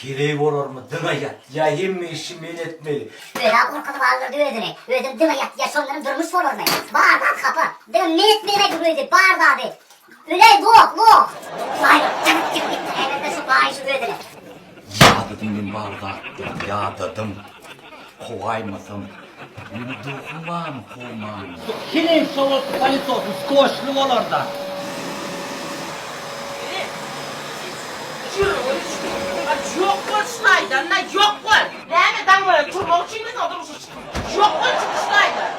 Heleý bolarmy diňe ýatýa hemme işi men etmeli. Özä gorkuzyp aldyrdy özüni. Özem diňe ýatýa şondanam durmuş bolarmy. Bar zat hapa. Diňe men etmeli aýdyp özi bar zady. Öläý loh loh. Hudaý bir jygyt jygyt etdiräýmese şu baýşy özüne. Ýadadym men bar zatdan ýadadym. Kowaýmasam meni duhum barmy kowmaň. Heleý sowuk palitosy skoçly bolarda. Ýok bol şaýdan-da ýok bol! Näme daň bilen turmak üçinmi soň durmuşa çykdyň? Ýok bol çyk şaýdan!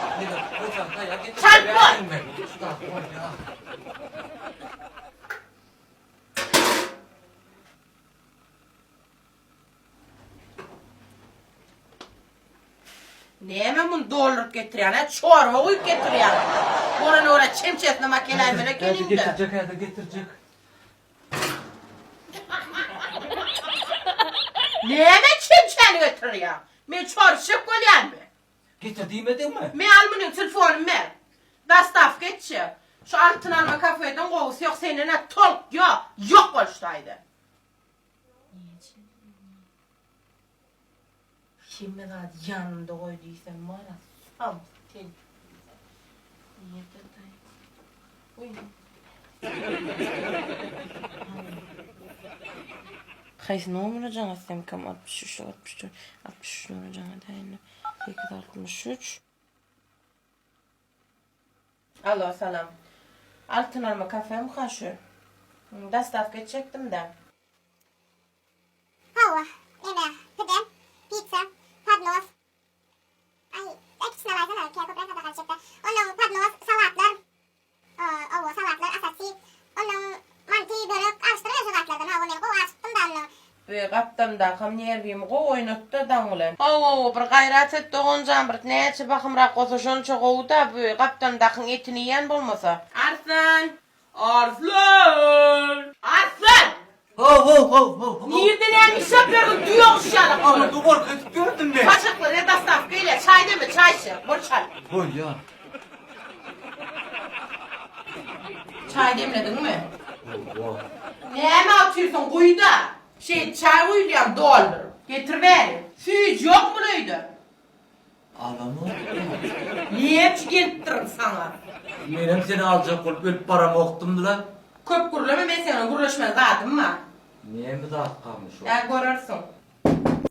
Çalt bol! Näme muny dolduryp getirýäň, hä? Çorba guýup getirýäň. Bolana görä çemçesinem akeläýmeli ekeniň-dä. Getirjek häzir getirjek. Näme çemçäni getirýäň? Men çorba içjek bolýanmy? Getir diýmediňmi? Me al munyň telefonyny ber. Dostawka etjek. Şu Altyn alma kafeden gowusy ýok, senden-ä tolk ýok. Ýok bol şu taýda. Hemme zady ýanymda goý diýsem bar-a, samsyk telpek diýsem. Nirde daýy? Goý. Haýsy nomere jaň etsemkäm? 63, 64, 63 nomere jaň edäýin. 863. Alo, salam. Altyn alma kafemka şu? Dostawka etjekdim-dä. Hawa, neme, pide, pitsa, podnos. Aý, kiçisini alaýsana, kä köpräk zada galyşýakda. Onnoň podnos, salatlar, owo, salatlar, assorti. Onnoň manty, börek, garyşdyryber şu zatlardan, hawa, men gowy açypdym-da onnoň. Bi gapdamdakam nerwimi gowy oýnatdy-da daň bilen. Hawa, bir gaýrat et doganjan, bir näçe bahymrak bolsa şonça gowy-da, bi gapdamdakyň etini iýen bolmasa. Arslan! Arslan! Arslan! How how how how. Nirde näme işläp ýördüň düýe guş ýalak bolup? Aňyrda gorkuzyp ýördüm men. Saçaklar ne dostawka gelýär, çaý deme, çaý içer, bol çal. Bolýar. Çaý demlediňmi? Hawa. Näme otyrsyň guý-da. Şeýdip çaý guýulýam doldur. Getir bäri. Süýji ýok bul öýde. Alamok. Näçe gelipdirin saňa. Menem seni aljak bolup ölüp baramokdym-la. Köp gürleme men seň bilen gürleşmeli zadym bar. Näme zatkamyş ol? Hä görersiň.